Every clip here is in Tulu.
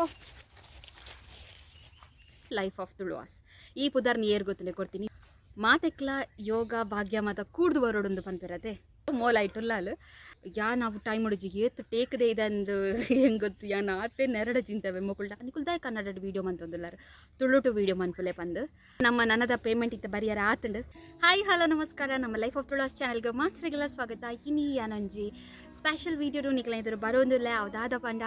ಓ ಲೈಫ್ ಆಫ್ ತುಳುವಾಸ್ ಈ ಪುದರ್ನ ಏರ್ ಗೊತ್ತುಂಡೆ ಕೊಡ್ತೀನಿ. ಮಾತೆಕ್ಲ ಯೋಗ ಭಾಗ್ಯ ಮಾತ ಕೂಡ್ದು ಬರೋಡೊಂದು ಪನ್ಪೆರತೆ. ಮೋಲ ಐಟುಲ್ಲಾಲ್ ಯಾ ನಾವು ಟೈಮ್ ಉಡುಜಿ ಏತ್ ಟೇಕ್ದೆ ಇದಂದು ಹೆಂಗ್ ಗೊತ್ತು. ಯಾನ್ ಆತೆ ನೆರಡ ತಿಂತವೆ ಮೊಕುಲ್ಡ ನಿಕುಲ್ದಾಯ ಕನ್ನಡ ವೀಡಿಯೋ ಮಂತೊಂದುಲ್ಲಾರ್, ತುಳುಟು ವೀಡಿಯೋ ಮನ್ಪುಲೆ ಪಂದು. ನಮ್ಮ ನನದ ಪೇಮೆಂಟ್ ಇತ್ತ ಬರಿಯರ ಆತುಂಡು. ಹಾಯ್, ಹಲೋ, ನಮಸ್ಕಾರ. ನಮ್ಮ ಲೈಫ್ ಆಫ್ ತುಳುವಾಸ್ ಚಾನಲ್ಗೆ ಮಾತ್ರೆಗೆಲ್ಲ ಸ್ವಾಗತ. ಇನಿ ಯಾನೊಂಜಿ ಸ್ಪೆಷಲ್ ವೀಡಿಯೋ ನಿಕ್ಲ ಎದುರು ಬರೋಂದುಲ್ಲೆ. ಅವು ಪಂಡ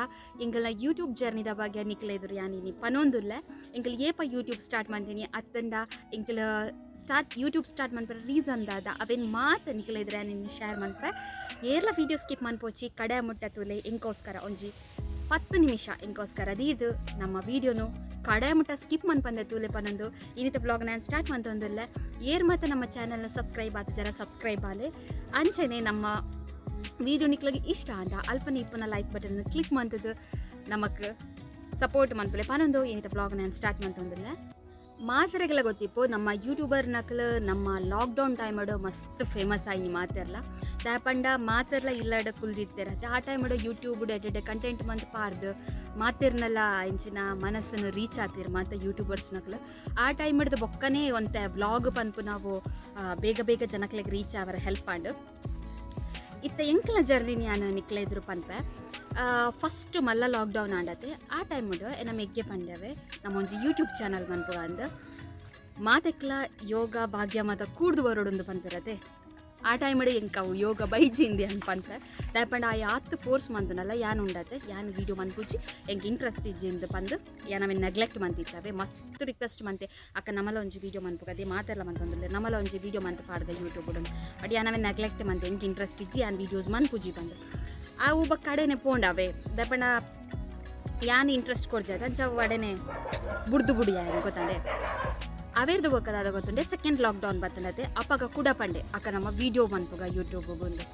ಎಂಕಲ್ನ ಯೂಟ್ಯೂಬ್ ಜರ್ನಿದ ಬಗ್ಗೆ ನಿಕ್ಲ ಎದುರು ಯಾನ್ ಇನಿ ಪನೊಂದುಲ್ಲೆ. ಎಂಕಲ್ ಏಪ ಯೂಟ್ಯೂಬ್ ಸ್ಟಾರ್ಟ್ ಮಾಡ್ತೀನಿ ಅತ್ತಂಡ ಎಂಕಲ್ ಸ್ಟಾರ್ಟ್ ಯೂಟ್ಯೂಬ್ ಸ್ಟಾರ್ಟ್ ಮನ್ಪರ ರೀಸನ್ ದಾದ, ಅವೇನು ಮಾತ ನಿಕ್ಲ ಎದುರು ಯಾನ್ ಶೇರ್ ಮನ್ಪೆ. ಏರ್ಲ ವೀಡಿಯೋ ಸ್ಕಿಪ್ ಮನ್ಪೋಚಿ, ಕಡೆ ಮುಟ್ಟ ತೂಲೆ. ಎಂಕೋಸ್ಕರ ಒಂಜಿ 10 ನಿಮಿಷ ಎಂಕೋಸ್ಕರ ದೀದು ನಮ್ಮ ವೀಡಿಯೋನು ಕಡೆ ಮುಟ್ಟ ಸ್ಕಿಪ್ ಮನ್ಪಂದೆ ತೂಲೆ ಪನೊಂದು ಇನ್ನಿತ ಬ್ಲಾಗ್ ನಾನು ಸ್ಟಾರ್ಟ್ ಮಂತೊಂದುಲ್ಲೆ. ಏರ್ ಮಾತ ನಮ್ಮ ಚಾನಲ್ನ ಸಬ್ಸ್ಕ್ರೈಬ್ ಆತ ಜರ ಸಬ್ಸ್ಕ್ರೈಬ್ ಆಲೆ. ಅಂಚನೆ ನಮ್ಮ ವೀಡಿಯೋ ನಿಕ್ಲಗೆ ಇಷ್ಟ ಅಂಡ ಅಲ್ಪನ ಇಪ್ಪನ ಲೈಕ್ ಬಟನ್ ಕ್ಲಿಕ್ ಮಂತದ್ದು ನಮಕ್ ಸಪೋರ್ಟ್ ಮನ್ಪುಲೆ ಪನೊಂದು ಏನಿತ ಬ್ಲಾಗ್ ನಾನು ಸ್ಟಾರ್ಟ್ ಮಂತೊಂದಿಲ್ಲ. ಮಾತೆರೆಗೆಲ್ಲ ಗೊತ್ತಿಪ್ಪು, ನಮ್ಮ ಯೂಟ್ಯೂಬರ್ ನಕಲು ನಮ್ಮ ಲಾಕ್ಡೌನ್ ಟೈಮ್ ಮಸ್ತ್ ಫೇಮಸ್ ಆಯಿ ಮಾತೆರ್ಲ. ದಾಯಪಂಡ ಮಾತೆರ್ಲ ಇಲ್ಲಡ ಕುಲ್ದಿತ್ತೆರತ್ತೆ. ಆ ಟೈಮ್ ಯೂಟ್ಯೂಬ್ ಎಡ್ಡೆ ಕಂಟೆಂಟ್ ಮಂತ್ ಪಾರ್ದು ಮಾತೆರ್ನೆಲ್ಲ ಇಂಚಿನ ಮನಸ್ಸನ್ನು ರೀಚ್ ಆತಿರ್ ಮಾತ ಯೂಟ್ಯೂಬರ್ಸ್ ನಕಲು. ಆ ಟೈಮ್ ಹಿಡ್ದು ಬೊಕ್ಕನೇ ಒಂತೆ ವ್ಲಾಗ್ ಪನ್ಪು ನಾವು ಬೇಗ ಬೇಗ ಜನಕ್ಲೆಗ್ ರೀಚ್ ಆವರ ಹೆಲ್ಪ್ ಆಂಡ್. ಇತ್ತ ಎಂಕಲ ಜರ್ನಿ ನಾನು ನಿಕ್ಲ ಎದುರು ಪನ್ಪೆ. ಫಸ್ಟ್ ಮಲ್ಲ ಲಾಕ್ಡೌನ್ ಆಂಡತೆ. ಆ ಟೈಮ್ ನಮ್ಮ ಎಗ್ಗೆ ಪಂಡವೆ, ನಮ್ಮ ಒಂಜಿ ಯೂಟ್ಯೂಬ್ ಚಾನಲ್ ಮನ್ಪುಗ ಅಂದ್. ಮಾತೆಕ್ಲ ಯೋಗ ಭಾಗ್ಯ ಮಾತ ಕೂಡ್ದು ಬರೋಡೊಂದು ಪನ್ಪೆರತೆ. ಆ ಟೈಮ್ ಎಂಕ ಅವು ಯೋಗ ಬೈಜಿಂದಿ ಅನ್ ಪನ್ಪೆ. ದಾಯಪಂಡ ಆ ಯಾತ್ ಫೋರ್ಸ್ ಮಂತುನಲ್ಲ ಯಾನ್ ಉಂಡತೆ, ಯಾನ್ ವೀಡಿಯೋ ಮನ್ಪುಜಿ, ಎಂಕ್ ಇಂಟ್ರೆಸ್ಟ್ ಇಜ್ಜಿ ಅಂದ್ ಪಂದ್ ಯಾನ್ ಅವೆನ್ ನೆಗ್ಲೆಕ್ಟ್ ಮಂತಿತ್ತವೆ. ಮಸ್ತ್ ರಿಕ್ವೆಸ್ಟ್ ಮಂತೆ, ಅಕ್ಕ ನಮಲ ಒಂಜಿ ವೀಡಿಯೋ ಮನ್ಪುಗದೆ, ಮಾತೆರ್ಲ ಮಂತೊಂದುಲ್ಲೆ, ನಮಲ ಒಂಜಿ ವೀಡಿಯೋ ಮಂತ್ ಪಾಡ್ದ ಯೂಟ್ಯೂಬ್. ಬಟ್ ಯಾನ್ ಅವೆನ್ ನೆಗ್ಲೆಕ್ಟ್ ಮಂತೆ, ಎಂಕ್ ಇಂಟ್ರೆಸ್ಟ್ ಇಜ್ಜಿ, ಯಾನ್ ವೀಡಿಯೋಸ್ ಮನ್ಪುಜಿ ಪಂದ್. ಆ ಒಬ್ಬ ಕಡೆನೆ ಪೋಂಡವೆ. ದಾಯಪಂಡ ಯಾನ್ ಇಂಟ್ರೆಸ್ಟ್ ಕೊರ್ಜಾದ ಅಂಚ ಅವು ಅಡೆನೆ ಬುಡ್ದು ಬುಡಿ ಯಾನ್ ಗೊತ್ತಂಡೆ. ಅವೇರ್ದು ಬೊಕ್ಕದಾದ ಗೊತ್ತುಂಡೆ, ಸೆಕೆಂಡ್ ಲಾಕ್ಡೌನ್ ಬತ್ತಂಡತೆ. ಅಪ್ಪಗ ಕುಡ ಪಂಡೆ, ಅಕ್ಕ ನಮ್ಮ ವೀಡಿಯೋ ಮನ್ಪುಗ ಯೂಟ್ಯೂಬ್ ಬಂದು.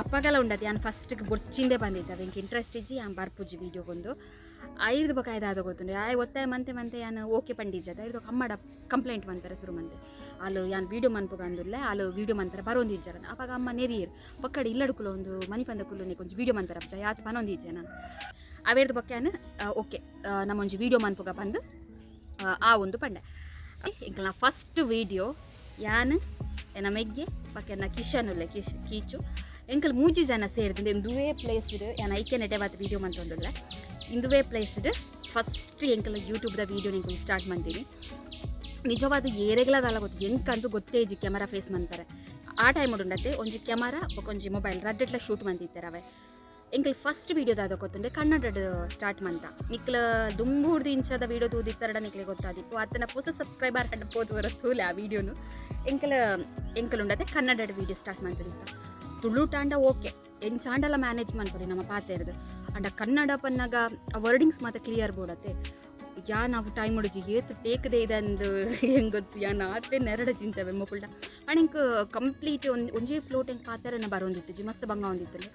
ಅಪ್ಪಗೆಲ್ಲ ಉಂಡತೆ ಯಾನ್ ಫಸ್ಟ್ಗೆ ಬೊರ್ಚಿಂದೆ ಬಂದಿತ್ತವೆ, ಎಂಕ್ ಇಂಟ್ರೆಸ್ಟ್ ಇಜ್ಜಿ, ಯಾನ್ ಬರ್ಪುಜಿ ವೀಡಿಯೋಗೊಂದು. ಐರ್ದು ಬೊಕ ಐದಾದ ಗೊತ್ತುಂಡೆ, ಆಯ್ ಒತ್ತಾಯ ಮಂತೆ ಮಂತೆ ಯಾನ್ ಓಕೆ ಪಂಡಿಜದ. ಐರ್ದು ಅಮ್ಮಡ ಕಂಪ್ಲೇಂಟ್ ಮನ್ಪೆರೆ ಶುರು ಮಂತೆ, ಅಲ್ಲು ಯಾನ್ ವೀಡಿಯೋ ಮನ್ಪುಗ ಅಂದುಲ್ಲೆ, ಅಲ್ಲು ವೀಡಿಯೋ ಮನ್ಪೆರೆ ಬರೋಂದು ಇಜ್ಜಾರ. ಅವಾಗ ಅಮ್ಮ ನೆರಿಯರ್, ಪಕ್ಕಡಿ ಇಲ್ಲಡುಕುಲ ಒಂದು ಮನಿ ಪಂದ ಕುಲ್ಲು ಕೊಂಚ ವೀಡಿಯೋ ಮನ್ಪೆರೆ ಅಪ್ಪ ಯಾತ್ ಪನೊಂದು ಇಜ್ಜೆ ನಾನು. ಅವೇರ್ದು ಬೊಕ್ಕ ಯಾನ್ ಓಕೆ ನಮ್ಮೊಂಜಿ ವೀಡಿಯೋ ಮನ್ಪುಗ ಬಂದು ಆ ಒಂದು ಪಂಡೆ. ಎಂಕಲ್ನ ಫಸ್ಟ್ ವೀಡಿಯೋ ಯಾನ್, ಎನ್ನ ಮೆಗ್ಗೆ, ಬೊಕ್ಕ ಎನ್ನ ಕಿಶನ್ ಉಲ್ಲೆ, ಕಿಶ್ ಕೀಚು, ಎಂಕಲ್ ಮೂಜಿ ಜನ ಸೇರ್ದು ಇಂದುವೇ ಪ್ಲೇಸ್ ಯಾನ್ ಐಕೆ ನೆಟೆ ಬಾತ್ ವೀಡಿಯೋ ಮಂತೊಂದುಲ್ಲೆ. ಇಂದುವೇ ಪ್ಲೇಸ್ ಫಸ್ಟ್ ಎಂಕಲ್ ಯೂಟ್ಯೂಬ್ದ ವೀಡಿಯೋ ಎಂಕಲ್ ಸ್ಟಾರ್ಟ್ ಮಂತೀನಿ. ನಿಜವಾದ ಏರೆಗ್ಲದಲ್ಲ ಗೊತ್ತು, ಎಂಕಂತೂ ಗೊತ್ತೇ ಇಜ್ಜಿ ಕ್ಯಾಮರಾ ಫೇಸ್ ಮಂತಾರೆ. ಆ ಟೈಮ್ ಉಂಡತೆ ಒಂಜಿ ಕ್ಯಾಮರಾ ಬೊಕ ಒಂಜಿ ಮೊಬೈಲ್ ರಡ್ಡೆಟ್ಲ ಶೂಟ್ ಮಂತಿತ್ತಾರೆ ಅವೆ. ಎಂಕಲ್ ಫಸ್ಟ್ ವೀಡಿಯೋದಾದ ಗೊತ್ತುಂಡೆ, ಕನ್ನಡಡ್ ಸ್ಟಾರ್ಟ್ ಮಂತ. ನಿಕ್ಲ ದುಂಬುಡ್ದು ಇಂಚದ ವೀಡಿಯೋ ತೂದಿತ್ತರಡ ನಿಕ್ಲೆ ಗೊತ್ತಾದಿಪ್ಪು. ಅತ್ತನ ಪೊಸ ಸಬ್ಸ್ಕ್ರೈಬರ್ ಹಂಡ ಪೋದು ಬರ ತೂಲೆ ಆ ವೀಡಿಯೋನು. ಎಂಕಲ್ ಎಂಕಲ್ ಉಂಡತೆ ಕನ್ನಡಡ್ ವೀಡಿಯೋ ಸ್ಟಾರ್ಟ್ ಮಂತದಿತ್ತ. ತುಳು ಟಾಂಡ ಓಕೆ, ಎಂಚಾಂಡಲ ಮ್ಯಾನೇಜ್ ಮನ್ಪೊಲಿ ನಮ್ಮ ಪಾತೆರ್ದು. ಅಂಡ ಕನ್ನಡ ಪನ್ನಗ ಆ ವರ್ಡಿಂಗ್ಸ್ ಮಾತ ಕ್ಲಿಯರ್ ಬೋಡತ್ತೆ. ಯಾ ನಾವು ಟೈಮ್ ಉಡುಜಿ ಏತ್ ಟೇಕ್ದೆ ಇದಂದು ಹೆಂಗ್ ಗೊತ್ತು. ಯಾನ್ ಆತೆ ನೆರಡ ತಿಂತವೆ ಮೊಕುಲ್ಡ. ಅಂಡ್ ಎಂಕ್ ಕಂಪ್ಲೀಟ್ ಒಂದು ಒಂಜೇ ಫ್ಲೋಟ್ ಎಂಕ್ ಪಾತೆರನ ಬರೋಂದಿತ್ತು, ಮಸ್ತ್ ಬಂಗ ಒಂದಿತ್ತು.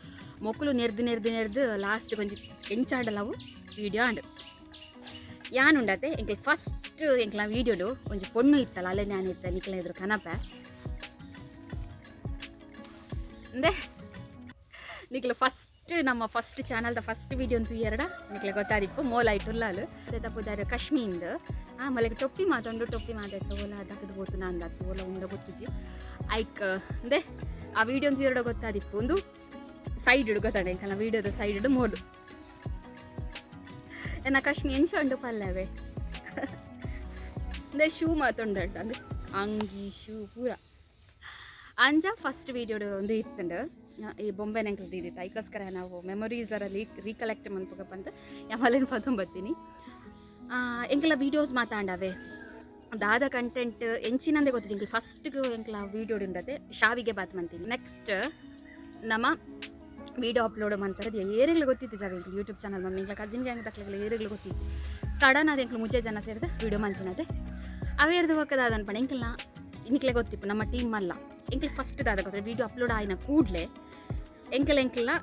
ಮೊಕುಲು ನೆರ್ದು ನೆರ್ದು ನೆರ್ದು ಲಾಸ್ಟ್ ಒಂಜಿ ಎಂಚಾಂಡಲ ಅವು ವೀಡಿಯೋ ಆಂಡ್. ಯಾನ್ ಉಂಡತೆ ಎಂಕಲ್ ಫಸ್ಟ್ ಎಂಕ್ಲ ವೀಡಿಯೋಡು ಒಂಜಿ ಪೊಣ್ಣು ಇತ್ತಲ್ಲ, ಅಲ್ಲೇ ನಾನು ಇತ್ತ ನಿಕ್ಲ ಎದುರು ಕನಪೆ ಅಂದೆ. ನಿಕ್ಲ ಫಸ್ಟ್ ನಮ್ಮ ಫಸ್ಟ್ ಚಾನಲ್ದ ಫಸ್ಟ್ ವೀಡಿಯೋ ಅಂತೂ ಎರಡ ನಿಕ್ಲೆ ಗೊತ್ತಾದಿಪ್ಪು, ಮೋಲ ಇಟ್ಟುಲ್ಲಾಲು ತಪ್ಪುದಾರು ಕಾಶ್ಮೀಂದ್. ಆಮೇಲೆ ಟೊಪ್ಪಿ ಮಾತೊಂಡು ಟೊಪ್ಪಿ ಮಾತಾಯ್ತು ಓಲ ದಕ್ಕದ ಬೋತು ನಂದಾತು ಓಲ ಉಂಡ ಗೊತ್ತುಜಿ ಐಕ್. ಅಂದೆ ಆ ವೀಡಿಯೋ ಅಂತೂ ಎರಡು ಗೊತ್ತಾದಿಪ್ಪು. ಒಂದು ಸೈಡ್ ಇಡು ಗೊತ್ತಾಡ ಎಂಕಲ್ನ ವೀಡಿಯೋದ ಸೈಡ್ ಇಡು ಮೋಲು. ಎನ್ನ ಕಾಶ್ಮೀ ಎಂಚ ಉಂಡು ಪಲ್ಲವೆ ಅಂದೆ. ಶೂ ಮಾತೊಂಡು ಅಂದ್ರೆ ಅಂಗಿ ಶೂ ಪೂರ. ಅಂಚ ಫಸ್ಟ್ ವೀಡಿಯೋಡು ಒಂದು ಇತ್ತುಂಡು. ಈ ಬೊಂಬೆ ನಂಕಲ್ ದೀದಿತ್ತು. ಐಕೋಸ್ಕರ ನಾವು ಮೆಮೊರೀಸ್ ಅಲ್ಲಿ ರೀಕಲೆಕ್ಟ್ ಮನ್ಪುಗಪ್ಪ ಅಂತ ಯಾವಲ್ಲೇನು ಪತ್ತೊಂಬತ್ತೀನಿ. ಎಂಕೆಲ್ಲ ವೀಡಿಯೋಸ್ ಮಾತಾಂಡವೆ ದಾದ ಕಂಟೆಂಟ್ ಎಂಚಿನಂದೆ ಗೊತ್ತಿಲ್ಲ. ಎಂಕಲ್ ಫಸ್ಟ್ಗೆ ಎಂಕ್ಲ ವೀಡಿಯೋ ಉಂಡತೆ ಶಾವಿಗೆ ಬಾತ್ ಮಂತೀನಿ. ನೆಕ್ಸ್ಟ್ ನಮ್ಮ ವೀಡಿಯೋ ಅಪ್ಲೋಡ್ ಮಾಡ್ತಾರೆ ಏರೆಗ್ಲು ಗೊತ್ತಿತ್ತು ಜಾಗ ಎಂಕ್ಲು ಯೂಟ್ಯೂಬ್ ಚಾನಲ್ ಮಂದಿ. ಎಂಕ್ಲ ಕಸಿನ್ ಗ್ಯಾಂಗ್ ತಕ್ಲೆಗ್ಲ ಏರೆಗ್ಲು ಗೊತ್ತಿತ್ತು. ಸಡನ್ ಅದು ಎಂಕ್ಲು ಮುಜೆ ಜನ ಸೇರಿದ ವೀಡಿಯೋ ಮಂಚಿನತೆ. ಅವೇರ್ದು ಬೊಕ್ಕದ ಅನ್ಪಂಡ ಎಂಕಲ್ನ ನಿಕ್ಲೆ ಗೊತ್ತಿಪ್ಪು ನಮ್ಮ ಟೀಮ್ ಅಲ್ಲ. ಎಂಕಲ್ ಫಸ್ಟ್ ದಾದ ಗೊತ್ತ, ವೀಡಿಯೋ ಅಪ್ಲೋಡ್ ಆಯ್ನ ಕೂಡಲೇ ಎಂಕಲ್ ಎಂಕಲ್ನ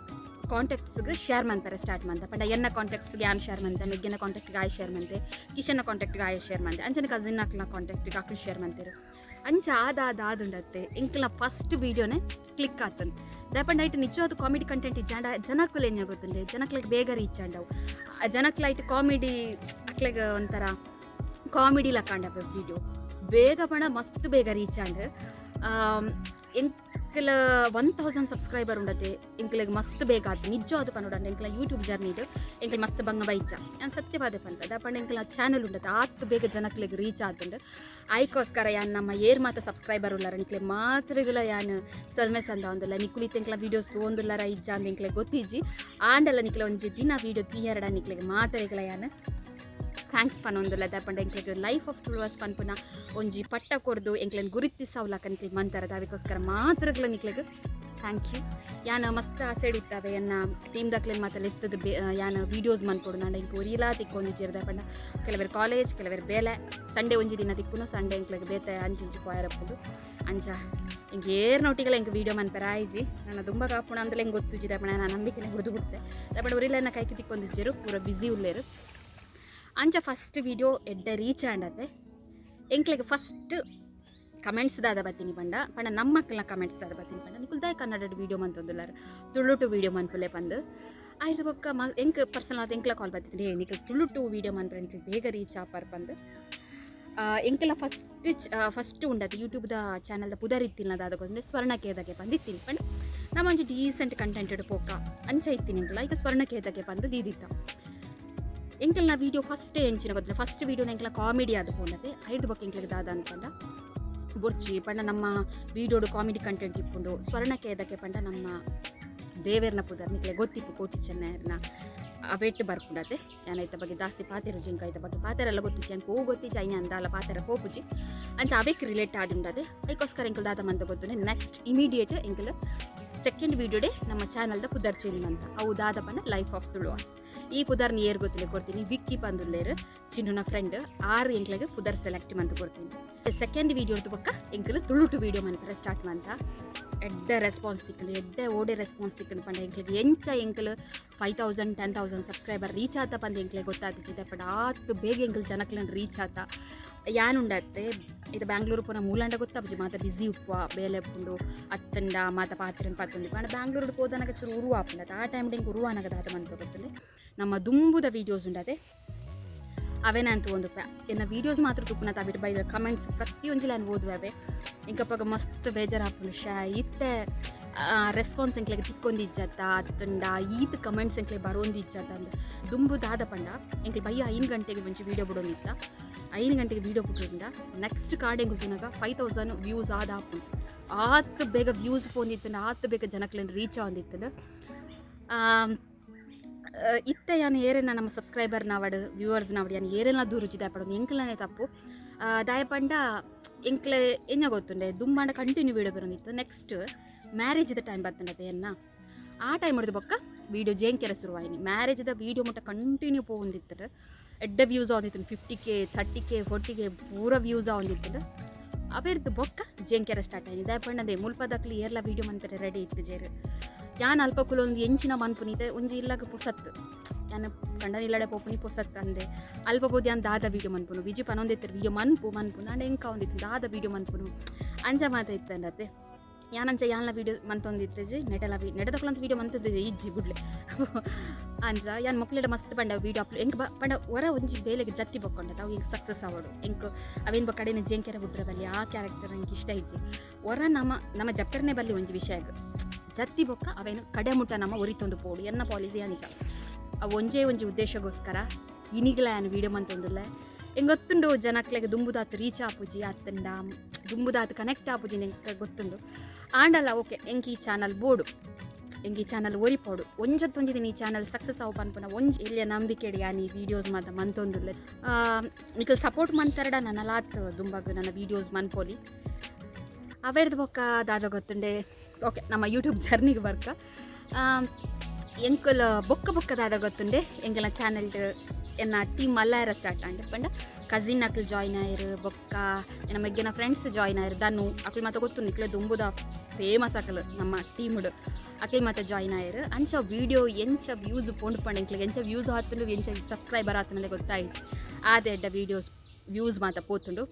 ಕಾಂಟ್ಯಾಕ್ಟ್ಸ್ಗೆ ಶೇರ್ ಮಾಡ್ತಾರೆ ಸ್ಟಾರ್ಟ್ ಮಂತ. ಪಂಡ ಎನ್ನ ಕಾಂಟ್ಯಾಕ್ಟ್ಸ್ಗೆ ಯಾನ್ ಶೇರ್ ಮಂತೆ, ಮೆಗ್ಗಿನ ಕಾಂಟ್ಯಾಕ್ಟ್ಗೆ ಆಯ್ ಶೇರ್ ಮಂತೆ, ಕಿಶನ್ನ ಕಾಂಟ್ಯಾಕ್ಟ್ಗೆ ಆಯ್ ಶೇರ್ ಮಂತೆ, ಅಂಚನೆ ಕಸಿನ್ ಅಕ್ಲ ಕಾಂಟ್ಯಾಕ್ಟ್ಗೆ ಅಕ್ಲು ಶೇರ್ ಮಂತಿರು. ಅಂಚ ಆದ ಆದುಂಡತ್ತೆ ಎಂಕ್ಲ ಫಸ್ಟ್ ವೀಡಿಯೋನೇ ಕ್ಲಿಕ್ ಆತನ್. ದಾಯೆಪಂಡ ಐಟ್ ನಿಜವಾದ ಕಾಮಿಡಿ ಕಂಟೆಂಟ್ ಇಜ್ಜಾಂಡ ಜನಕ್ಕುಲು ಎಂಜ ಗೊತ್ತುಂಡೆ, ಜನಕ್ಲೆಗ್ ಬೇಗ ರೀಚ್ ಆಂಡವು. ಜನಕ್ಲ ಐಟ್ ಕಾಮಿಡಿ, ಅಕ್ಲೆಗ್ ಒಂಥರ ಕಾಮಿಡಿ ಲಕ್ಕಂಡ ವೀಡಿಯೋ ಬೇಗ ಪಂಡ ಮಸ್ತ್ ಬೇಗ ರೀಚ್ ಆಂಡ್. ಎಂಕ್ಲ 1000 ಸಬ್ಸ್ಕ್ರೈಬರ್ ಉಂಡತೆ ಎಂಕ್ಲೆಗ್ ಮಸ್ತ್ ಬೇಗ ಆತು. ನಿಜವಾದ ಪನೊಡಂಡ ಎಂಕ್ಲ ಯೂಟ್ಯೂಬ್ ಜರ್ನಿಡ್ ಎಂಕ್ಲ ಮಸ್ತ್ ಬಂಗ ಬೈಚ, ಯಾನ್ ಸತ್ಯವಾದ ಪನ್ಪ. ದಾಪಂಡ ಎಂಕ್ಲ ಚಾನಲ್ ಉಂಡತೆ ಆತ್ ಬೇಗ ಜನಕ್ಲೆಗ್ ರೀಚ್ ಆತುಂಡು. ಐಕೋಸ್ಕರ ಯಾನ್ ನಮ್ಮ ಏರ್ ಮಾತ ಸಬ್ಸ್ಕ್ರೈಬರ್ ಉಲ್ಲಾರ ನಿಕ್ಲೆ ಮಾತ್ರೆಗಳ ಯಾನ್ ಸೊಲ್ಮೆ ಸಂದ ಒಂದುಲ್ಲ. ನಿಕುಲಿತ್ ಎಂಕ್ಲ ವೀಡಿಯೋಸ್ ತೋಂದುಲ್ಲಾರ ಇಜ್ಜ ಅಂದ್ ಎಂಕ್ಲೆ ಗೊತ್ತಿಜ್ಜಿ. ಆಂಡಲ ನಿಕ್ಲೆ ಒಂಜಿ ದಿನ ವೀಡಿಯೋ ತೀಯರಡ ನಿಕ್ಲೆಗ್ ಮಾತ್ರೆಗಳ ಯಾನ್ thanks ಪನೊಂದುಲ್ಲ. ದಾಪಂಡ ಎಂಕ್ಲೆಗ್ ಲೈಫ್ ಆಫ್ ತುಳುವಾಸ್ ಪನ್ಪುನ ಒಂಜಿ ಪಟ್ಟ ಕೊರ್ದು ಎಂಕ್ಲೆನ್ ಗುರುತಿಸವ್ಲಕ ನಿಕ್ಲೆಗ್ ಮಂತಾರ, ಅದಕ್ಕೋಸ್ಕರ ಮಾತ್ರಗಳ ನಿಕ್ಲೆಗ್ thank you. ಯಾನ್ ಮಸ್ತ್ ಆಸೆ ಇತ್ತಾವೆ ಎನ್ನ ಟೀಮ್ ದಕ್ಲೆನ್ ಮಾತ ಲೆತ್ತದ ಯಾನ್ ವೀಡಿಯೋಸ್ ಮನ್ಪೊಡು ನಾಂಡ ಎಂಕ್ ಒರಿಯಲಾ ತಿಕ್ಕೊಂದಿಜ್ಜೆರ್. ದಾಪಂಡ ಕೆಲವೆರ್ ಕಾಲೇಜ್, ಕೆಲವೆರ್ ಬೇಲೆ. ಸಂಡೇ ಒಂಜಿ ದಿನ ತಿಕ್ಕುನು. ಸಂಡೇ ಎಂಕ್ಲೆಗ್ ಬೇತೆ ಅಂಚಿ ಇಂಚಿ ಪೋಯರಪ್ಪುಂಡು. ಅಂಚ ಎಂಕ್ ಏರ್ ನೊಟ್ಟಿಗೆಲ ಎಂಕ್ ವೀಡಿಯೋ ಮನ್ಪೆರ ಆಯ್ಜಿ. ನನ್ನ ದುಂಬ ಕಾಪುಣ ಅಂದ್ರೆ ಎಂಕ್ ಗೊತ್ತುಜ್ಜಿ. ದಾಪಂಡ ನಾನು ನಂಬಿಕೆನೆ ಬುಡ್ದು ಬಿಡ್ತೆ. ದಾಪಂಡ ಒರಿಲ ಎನ್ನ ಕೈಕ್ ತಿಕ್ಕೊಂದಿಜ್ಜೆರು, ಪೂರ ಬ್ಯುಸಿ ಉಲ್ಲೇರು. ಅಂಚ ಫಸ್ಟ್ ವೀಡಿಯೋ ಎಡ್ಡೆ ರೀಚ್ ಆಂಡತೆ. ಎಂಕ್ಲೆಗ್ ಫಸ್ಟ್ ಕಮೆಂಟ್ಸ್ ದಾದ ಬತ್ತೀನಿ ಪಂಡ ಪಂಡ ನಮ್ಮ ಮಕ್ಕಳನ್ನ ಕಮೆಂಟ್ಸ್ ದಾದ ಬತ್ತೀನಿ ಪಂಡ, ನಿಕುಲ್ದಾಯ ಕನ್ನಡ ವೀಡಿಯೋ ಮಂತೊಂದುಲ್ಲಾರ, ತುಳುಟು ವೀಡಿಯೋ ಮನ್ಪುಲೆ ಪಂದು. ಆಯ್ತು ಬೊಕ್ಕ ಮ ಎಂಕ್ ಪರ್ಸನಲ್ ಆದ್ ಎಂಕ್ಲ ಕಾಲ್ ಬತ್ತಿದ್ದೀನಿ, ಏ ನಿಕಲ್ ತುಳುಟು ವೀಡಿಯೋ ಮನ್ಪುರೆ ನಿಕಲ್ ಬೇಗ ರೀಚ್ ಆಪರ್ ಪಂದು. ಎಂಕೆಲ್ಲ ಫಸ್ಟ್ ಫಸ್ಟ್ ಉಂಡದು ಯೂಟ್ಯೂಬ್ದ ಚಾನಲ್ದ ಪುದರ್ ಇತ್ತಿಲ್ಲ. ದಾದ ಗೊತ್ತಂದ್ರೆ ಸ್ವರ್ಣ ಕೇದಗೆ ಪಂದು ಇತ್ತೀನಿ. ಪಂಡ ನಮ್ಮ ಒಂಜಿ ಡೀಸೆಂಟ್ ಕಂಟೆಂಟ್ ಪೋಕ ಅಂಚ ಇತ್ತೀನಿ ಎಂಕಲ. ಈಗ ಸ್ವರ್ಣ ಕೇದಗೆ ಪಂದು ದೀದಿತ್ತ. ಎಂಕಲ್ನ ವೀಡಿಯೋ ಫಸ್ಟ್ ಎಂಚಿನ ಗೊತ್ತಿಲ್ಲ, ಫಸ್ಟ್ ವೀಡಿಯೋನ ಎಂಕಲ ಕಾಮಿಡಿ ಅದು ಪೋಂಡತೆ. ಐದು ಬೊಕ್ಕ ಎಂಕ್ಲೆಗ್ ದಾದ ಅನ್ಪಂಡ ಬೊರ್ಚಿ ಪಂಡ ನಮ್ಮ ವೀಡಿಯೋಡು ಕಾಮಿಡಿ ಕಂಟೆಂಟ್ ಇಪ್ಪುಂಡು. ಸ್ವರ್ಣ ಕೇದಕ್ಕೆ ಪಂಡ ನಮ್ಮ ದೇವೇರ್ನ ಪುದರ್ ನಿಕ್ಲೆ ಗೊತ್ತಿಪ್ಪು, ಕೋಟಿ ಚೆನ್ನಯರ್ನ ಅವೆಟ್ಟು ಬರ್ಪುಂಡತೆ. ಯಾನ್ ಐತ ಬಗ್ಗೆ ಜಾಸ್ತಿ ಪಾತೆರು ಜಿಂಕ ಐತ ಬಗ್ಗೆ ಪಾತೆರೆಲ್ಲ ಗೊತ್ತಿಜ್ಜಿ, ಅಂಕ ಹೂ ಗೊತ್ತಿಜ್ಜಿ, ಐನ ಅಂದಾಲ ಪಾತೆರ ಪೋಪುಜಿ. ಅಂಚ ಅವೆಕ್ ರಿಲೇಟ್ ಆದುಂಡದೆ. ಐಕೋಸ್ಕರ ಎಂಕಲ್ ದಾದ ಮಂತ ಗೊತ್ತುಂಡೆ, ನೆಕ್ಸ್ಟ್ ಇಮಿಡಿಯೇಟ್ ಎಂಕಲ್ ಸೆಕೆಂಡ್ ವೀಡಿಯೋಡೆ ನಮ್ಮ ಚಾನಲ್ದ ಪುದರ್ ಚೇಂಜ್ ಅಂತ. ಅವು ದಾದ ಪಂಡ ಲೈಫ್ ಆಫ್ ತುಳುವಾಸ್. ಈ ಪುದರ್ನ ಏರ್ ಗೊತ್ತಿಲ್ಲ ಕೊಡ್ತೀನಿ, ವಿಕ್ಕಿ ಪಂದುಲ್ಲೇರು ಚಿನ್ನುನ ಫ್ರೆಂಡ್ ಆರು ಎಂಕ್ಲೆಗ್ ಪುದರ್ ಸೆಲೆಕ್ಟ್ ಮಂತ ಕೊಡ್ತೀನಿ. ಸೆಕೆಂಡ್ ವೀಡಿಯೋ ಬೊಕ್ಕ ಎಂಕಲ್ ತುಳುಟು ವೀಡಿಯೋ ಮಂತರ ಸ್ಟಾರ್ಟ್ ಮಂತ. ಎಡ್ಡೆ ರೆಸ್ಪಾನ್ಸ್ ತಿಕ್ಕಂಡು, ಎಡ್ಡೆ ಓಡೆ ರೆಸ್ಪಾನ್ಸ್ ತಿಕ್ಕಂಡು ಪಂಡ ಎಂಕ್ಲೆಗ್ ಎಂಚ ಎಂಕಲ್ 5000 10,000 ಸಬ್ಸ್ಕ್ರೈಬರ್ ರೀಚ್ ಆತ ಪಂದ ಎಂಕ್ಲೆ ಗೊತ್ತಾತಿತ್ತು. ಪಂಡ ಆತ್ ಬೇಗ ಎಂಕಲ್ ಜನಕ್ಲೆನ್ ರೀಚ್ ಆತ. ಯಾನುಂಡತ್ತೆ ಇದು ಬ್ಯಾಂಗ್ಳೂರು ಪುನಃ ಮೂಲಂಡ ಗೊತ್ತಾಪುಜಿ, ಮಾತ ಬ್ಯುಸಿ ಉಪ್ಪ ಬೇಲೆ ಉಪ್ಪುಂಡು ಅತ್ತಂಡ ಮಾತ ಪಾತ್ರೆ ಪತ್ತುಂಡು. ಪಂಡ ಬ್ಯಾಂಗ್ಳೂರು ಪೋದನಗ ಚೂರು ಉರು ಆಪುಂಡು. ಆ ಟೈಮ್ ಎಂಕ್ ಉರು ಆನಗ ದಾದ ಮನ್ಪ ಗೊತ್ತುಂಡೆ, ನಮ್ಮ ದುಂಬುದ ವೀಡಿಯೋಸ್ ಉಂಡತೆ ಅವೇನ ಅಂತ ಒಂದು ಎನ್ನ ವೀಡಿಯೋಸ್ ಮಾತ್ರ ತುಪ್ಪುನ ತಾಬಿಟ್ಟು ಬೈದ ಕಮೆಂಟ್ಸ್ ಪ್ರತಿಯೊಂಜಿಲ ನಾನು ಓದುವವೆ. ಇಂಕಪ್ಪಾಗ ಮಸ್ತ್ ಬೇಜಾರಾಪುಂಡು. ಶಾ ಇತ್ತೆ ರೆಸ್ಪಾನ್ಸ್ ಎಂಕ್ಲೆಗ್ ತಿಕ್ಕೊಂದಿಜ್ಜತ್ತ ಅತ್ತಂಡ ಈತ್ ಕಮೆಂಟ್ಸ್ ಎಂಕ್ಲೆಗ್ ಬರೋಂದಿಜ್ಜತ್ತ ಅಂದ್. ದುಂಬು ದಾದ ಪಂಡ ಎಂಕ್ಲೆ ಬಯ್ಯ 5 ಗಂಟೆಗೆ ಒಂಜಿ ವೀಡಿಯೋ ಬಿಡೋಂದಿತ್ತ. 5 ಗಂಟೆಗೆ ವೀಡಿಯೋ ಬಿಟ್ಟುಂಡ ನೆಕ್ಸ್ಟ್ ಕಾರ್ಡ್ ಎಂಕ್ ತೂನಗ 5000 ವ್ಯೂಸ್ ಆದ ಆಪುಂಡು. ಆತ್ ಬೇಗ ವ್ಯೂಸ್ ಪೋಂದಿತ್ತಂಡ ಆತ್ ಬೇಗ ಜನಕ್ಲೆನ್ ರೀಚ್ ಆವೊಂದಿತ್ತಂಡ. ಇತ್ತೆ ಯಾನ್ ಏರೆನ ನಮ್ಮ ಸಬ್ಸ್ಕ್ರೈಬರ್ ನಾವಡ್ ವ್ಯೂವರ್ಸ್ ನಾವಡ್ ಯಾನ್ ಏರೆನ ದೂರುಜಿ. ದಾಯಪಡ ಎಂಕ್ಲನೆ ತಪ್ಪು. ದಾಯಪಂಡ ಎಂಕ್ಲೆ ಎಂಜ ಗೊತ್ತುಂಡೆ, ದುಂಬಾಂಡ ಕಂಟಿನ್ಯೂ ವೀಡಿಯೋ ಬರೋಂದಿತ್ತು. ನೆಕ್ಸ್ಟ್ ಮ್ಯಾರೇಜ್ದ ಟೈಮ್ ಬತ್ತಂಡತೆ ಎನ್ನ, ಆ ಟೈಮ್ ಹಿಡಿದು ಬೊಕ್ಕ ವೀಡಿಯೋ ಜೇಂಕೆರೆ ಶುರುವಾಯಿನಿ. ಮ್ಯಾರೇಜ್ದ ವೀಡಿಯೋ ಮುಟ್ಟ ಕಂಟಿನ್ಯೂ ಪೋವೊಂದಿತ್ತು, ಎಡ್ಡೆ ವ್ಯೂಸ್ ಆವೊಂದಿತ್ತು. 50K, 30K, 40K ಪೂರ ವ್ಯೂಸ್ ಆವೊಂದಿತ್ತು. ಅವೆರ್ದು ಬೊಕ್ಕ ಜೇಂಕೆರೆ ಸ್ಟಾರ್ಟ್ ಆಯ್ತು. ದಾಯಪಂಡದೆ ಮುಲ್ಪದಕ್ಲಿ ಏರ್ಲ ವೀಡಿಯೋ ಮನ್ಪೆರೆ ರೆಡಿ ಇತ್ತು ಜೇರು. ಯಾನ್ ಅಲ್ಪ ಕುಲೊಂದು ಎಂಚಿನ ಮನ್ಪುನಿತೆ ಒಂಜಿ ಇಲ್ಲಗ ಪೊಸತ್ತು, ಯಾನ್ ಕಂಡನ ಇಲ್ಲಡೆ ಪೋಪುನಿ ಪೊಸತ್ತು ಅಂದೆ. ಅಲ್ಪ ಬೋದು ಯಾನ್ ದಾದ ವೀಡಿಯೋ ಮನ್ಪುನು, ವಿಜಿ ಪನೊಂದಿತ್ತಾರೆ ವೀಡಿಯೋ ಮನ್ಪು ಮನ್ಪು. ನಾಂಡ ಎಂಕ ಒಂದಿತ್ತು ದಾದ ವೀಡಿಯೋ ಮನ್ಪುನು ಅಂಚ ಮಾತ ಇತ್ತಂಡತೆ. ಯಾನಂಚ ಯಾನ್ಲ ವೀಡಿಯೋ ಮಂತೊಂದಿತ್ತೆಜಿ ನೆಟಲ ವಿ ನೆಟದಕ್ಲಂತ ವೀಡಿಯೋ ಮಂತೊಂದಿದ್ದೆ ಇಜ್ಜಿ ಬುಡ್ಲೆ. ಅಂಚ ಯಾನ್ ಮೊಕ್ಲೆಡ ಮಸ್ತ್ ಪಂಡ ವೀಡಿಯೋ ಅಪ್ಲೋಡ್ ಎಂಕ್ ಪಂಡ ಹೊರ ಒಂಜಿ ಬೇಲೆಗೆ ಜತ್ತಿ ಬೊಕ್ಕೊಂಡ ಅವು ಎಂಕ್ ಸಕ್ಸಸ್ ಆವಡು. ಎಂಕ್ ಅವೇನ್ ಬೊಕ್ಕ ಕಡೆನ ಜೇಂಕೆರೆ ಬುಡ್ರೆ ಬಲ್ಲಿ, ಆ ಕ್ಯಾರೆಕ್ಟರ್ ಎಂಕ್ ಇಷ್ಟ ಇಜ್ಜಿ. ಹೊರ ನಮ್ಮ ನಮ್ಮ ಜಪ್ಪರ್ನೆ ಬಲ್ಲಿ ಒಂಜಿ ವಿಷಯಗ್ ಜತ್ತಿ ಬೊಕ್ಕ ಅವೇನು ಕಡೆ ಮುಟ್ಟ ನಮ್ಮ ಒರಿತೊಂದು ಪೋಡು, ಎನ್ನ ಪಾಲಿಸಿ ಅಂಚ. ಅವು ಒಂಜೇ ಒಂಜಿ ಉದ್ದೇಶಗೋಸ್ಕರ ಇನಿಗ್ಲ ಯಾನ್ ವೀಡಿಯೋ ಮಂತೊಂದುಲ್ಲೆ. ಎಂಕ್ ಗೊತ್ತುಂಡು ಜನಕ್ಲೆಗ್ ದುಂಬುದಾತ್ ರೀಚ್ ಆಪುಜಿ ಅತ್ತಂಡ ದುಂಬುದಾತ್ ಕನೆಕ್ಟ್ ಆಪುಜಿ ಎಂಕ್ ಗೊತ್ತುಂಡು. ಆಂಡಲ ಓಕೆ, ಎಂಕ್ ಈ ಚಾನಲ್ ಬೋಡು, ಎಂಕ್ ಈ ಚಾನಲ್ ಒರಿಪೋಡು, ಒಂಜತ್ತೊಂಜಿ ದಿನ ಈ ಚಾನಲ್ ಸಕ್ಸಸ್ ಆವು ಪನ್ಪುನ ಒಂಜಿ ಎಲ್ಯ ನಂಬಿಕೆಡ್ ಯಾನ್ ಈ ವೀಡಿಯೋಸ್ ಮಾತ ಮಂತೊಂದುಲ್ಲೆ. ನಿಕಲ್ ಸಪೋರ್ಟ್ ಮಂತರಡ ನನಲಾತ್ ದುಂಬಗ್ ನನ್ನ ವೀಡಿಯೋಸ್ ಮನ್ಪೊಲಿ. ಅವೆರ್ದು ಬೊಕ್ಕ ದಾದ ಗೊತ್ತುಂಡೆ, ಓಕೆ ನಮ್ಮ ಯೂಟ್ಯೂಬ್ ಜರ್ನಿಗೆ ಬರ್ಕ. ಎಂಕುಲ್ ಬೊಕ್ಕ ಬೊಕ್ಕ ದಾದ ಗೊತ್ತುಂಡೆ, ಎಂಕಲ್ನ ಚಾನಲ್ ಎನ್ನ ಟೀಮ್ ಮಲ್ಲಾರ ಸ್ಟಾರ್ಟ್ ಆಂಡ್. ಪಂಡ ಕಸಿನ್ ಅಕ್ಲು ಜಾಯ್ನ್ ಆಯಿರು, ಬೊಕ್ಕ ಎನ್ನ ಮೆಗ್ಗೆನ ಫ್ರೆಂಡ್ಸ್ ಜಾಯ್ನ್ ಆಯಿರು. ದನ್ನು ಅಕ್ಲು ಮಾತ ಗೊತ್ತು ನಿಕ್ಲೆ, ದುಂಬುದ ಫೇಮಸ್ ಅಕಲ್ ನಮ್ಮ ಟೀಮ್ಡ್. ಅಕ್ಲು ಮಾತ ಜಾಯ್ನ್ ಆಯಿರು. ಅಂಚ ವೀಡಿಯೋ ಎಂಚ ವ್ಯೂಸ್ ಪೋಂಡು ಪಂಡ ಎಂಕ್ಲೆಗ್ ಎಂಚ ವ್ಯೂಸ್ ಆತುಂಡು, ಎಂಚ ಸಬ್ಸ್ಕ್ರೈಬರ್ ಆತುಂಡು ಗೊತ್ತಾಯಿಜಿ. ಆದ ಎಡ್ಡ ವೀಡಿಯೋಸ್ ವ್ಯೂಸ್ ಮಾತ ಪೋತುಂಡು.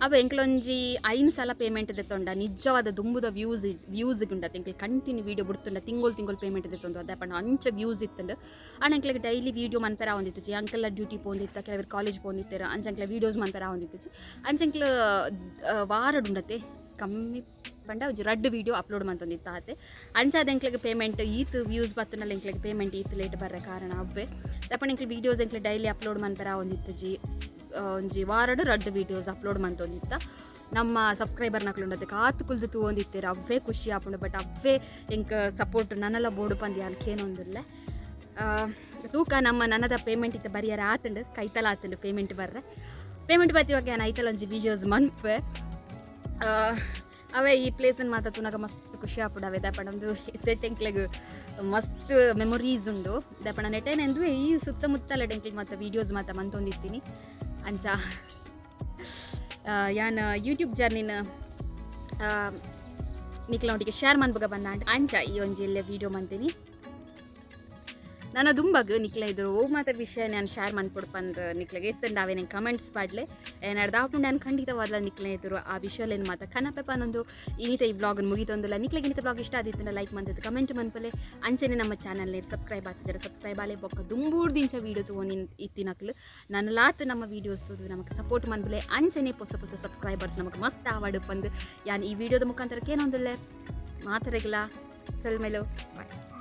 ಅವ ಎಂಕ್ಲೊಂಜಿ 5 ಸಲ ಪೇಮೆಂಟ್ ದೆತ್ತೊಂಡ. ನಿಜವಾದ ದುಂಬುದ ವ್ಯೂಸ್ ವ್ಯೂಸ್ ಉಂಡತ್ತೆ. ಎಂಕ್ಲೆ ಕಂಟಿನ್ಯೂ ವೀಡಿಯೋ ಬುಡ್ತುಂಡ ತಿಂಗೊಳು ತಿಂಗೊಳು ಪೇಮೆಂಟ್ ದೆತ್ತೊಂದು. ಅದೇ ಪಂಡ ಅಂಚ ವ್ಯೂಸ್ ಇತ್ತುಂಡು. ಆಂಡ ಎಂಕ್ಲೆಗ್ ಡೈಲಿ ವೀಡಿಯೋ ಮನ್ಪೆರ ಆವೊಂದಿತ್ತುಜಿ. ಅಂಕಲ್ನ ಡ್ಯೂಟಿ ಪೋಂದಿತ್ತ, ಕೆಲವರು ಕಾಲೇಜ್ ಪೋಂದಿತ್ತೆರ್. ಅಂಚ ಎಂಕ್ಲೆ ವೀಡಿಯೋಸ್ ಮನ್ಪೆರ ಆವೊಂದಿತ್ತುಜಿ. ಅಂಚ ಎಂಕ್ಲು ವಾರಡುಂಡತೆ ಕಮ್ಮಿ ಪಂಡ ಒಂಜಿ ರಡ್ಡ್ ವೀಡಿಯೋ ಅಪ್ಲೋಡ್ ಮಂತೊಂದಿತ್ತ ಆತೆ. ಅಂಚಾದ ಎಂಕ್ಲೆಗ್ ಪೇಮೆಂಟ್ ಈತ್ ವ್ಯೂಸ್ ಬತ್ತುಂಡಲ ಎಂಕ್ಲೆಗ್ ಪೇಮೆಂಟ್ ಈತ್ ಲೇಟ್ ಬರ್ರೆ ಕಾರಣ ಅವ್ವೆ. ದಪ್ಪಣ ಎಂಕ್ಲೆ ವೀಡಿಯೋಸ್ ಎಂಕ್ಲೆ ಡೈಲಿ ಅಪ್ಲೋಡ್ ಮನ್ಪೆರ ಆವೊಂದಿತ್ತುಜಿ. ಒಂಜಿ ವಾರಡು ರಡ್ಡ್ ವೀಡಿಯೋಸ್ ಅಪ್ಲೋಡ್ ಮಂತೊಂದಿತ್ತ. ನಮ್ಮ ಸಬ್ಸ್ಕ್ರೈಬರ್ ನಕಲು ಕಾತು ಕುಲ್ದು ತೂವೊಂದಿತ್ತೆರ್. ಅವ್ವೇ ಖುಷಿ ಆಪುಂಡು. ಬಟ್ ಅವ್ವೇ ಎಂಕ್ ಸಪೋರ್ಟ್ ನನಲ ಬೋಡು ಪಂದ್ ಯಾನ್ ಕೇನೊಂದುಲ್ಲೆ. ತೂಕ, ನಮ್ಮ ನನದ ಪೇಮೆಂಟ್ ಇತ್ತ ಬರಿಯರ ಆತುಂಡು, ಕೈತಲ ಆತುಂಡು ಪೇಮೆಂಟ್ ಬರ್ರೆ. ಪೇಮೆಂಟ್ ಬತ್ತಿವಾಗ ಯಾನ್ ಐತಲ ಒಂಜಿ ವೀಡಿಯೋಸ್ ಮನ್ಪೆ. ಅವೇ ಈ ಪ್ಲೇಸ್ ಮಾತ ತೂನಗ ಮಸ್ತ್ ಖುಷಿ ಆಪುಂಡು. ಅವೇ ದಾಪಂಡ ಒಂದು ಸೆಟ್ ಎಂಕ್ಲೆಗ್ ಮಸ್ತ್ ಮೆಮೊರೀಸ್ ಉಂಡು. ದಾಪಂಡ ನೆಟೇನೆಂದು ಈ ಸುತ್ತಮುತ್ತಲ ಎಂಕ್ಲೆಗ್ ಮಾತ ವೀಡಿಯೋಸ್ ಮಾತ ಮಂತೊಂದಿತ್ತೀನಿ. ಅಂಚ ಯಾನ್ ಯೂಟ್ಯೂಬ್ ಜರ್ನಿನ ನಿಕ್ಲ ಒಟ್ಟಿಗೆ ಶೇರ್ ಮನ್ಪುಗ ಬಂದಾಂಡ್. ಅಂಚ ಈ ಒಂಜಿ ಎಲ್ಲೆ ವೀಡಿಯೋ ಮಂತೀನಿ. ನಾನು ದುಂಬಗ್ ನಿಕ್ಲೆ ಇದ್ರು ಓ ಮಾತ ವಿಷಯ ನಾನು ಶೇರ್ ಮನ್ಪೊಡು ಪಂದ್ ನಿಕ್ಲೆಗ್ ಎತ್ತಂಡ ಅವೆ ನಂಗೆ ಕಮೆಂಟ್ಸ್ ಪಾಡ್ಲೆ. ಏನಾಡ್ದು ಆಪುಂಡು, ನಾನು ಖಂಡಿತವಾದ ನಿಕ್ಲೆ ಎದುರು ಆ ವಿಷಯಲೇನು ಮಾತ ಕನಪೆ ಪನೊಂದು ಇನ್ನಿತ ಈ ವ್ಲಾಗ್ ಮುಗಿತೊಂದುಲ್ಲ. ನಿಕ್ಲೆಗ್ ಇನ್ನಿತ ವ್ಲಾಗ್ ಇಷ್ಟ ಆದಿತ್ತಂಡ ಲೈಕ್ ಮಂತದ್ದು ಕಮೆಂಟ್ ಮನ್ಪಲೆ. ಅಂಚನೆ ನಮ್ಮ ಚಾನಲ್ ಸಬ್ಸ್ಕ್ರೈಬ್ ಆಗ್ತಿದ್ದಾರೆ ಸಬ್ಸ್ಕ್ರೈಬ್ ಆಲೆ. ಬೊಕ್ಕ ದುಂಬೂರ್ದಿಂಚ ವೀಡಿಯೋ ತೂವೊಂದು ಇತ್ತಿನಕ್ಲು ನನ್ನಲಾತ್ ನಮ್ಮ ವೀಡಿಯೋಸ್ ತೂದು ನಮಕ್ ಸಪೋರ್ಟ್ ಮನ್ಪಲೆ. ಅಂಚನೆ ಪೊಸ ಪೊಸ ಸಬ್ಸ್ಕ್ರೈಬರ್ಸ್ ನಮಕ್ ಮಸ್ತ್ ಆವಡು ಪಂದ್ ಯಾನ್ ಈ ವಿಡಿಯೋದ ಮುಖಾಂತರ ಕೇನೊಂದುಲ್ಲೆ. ಮಾತರೆಗ್ಲ ಸೊಲ್ಮೆಲು. ಬಾಯ್.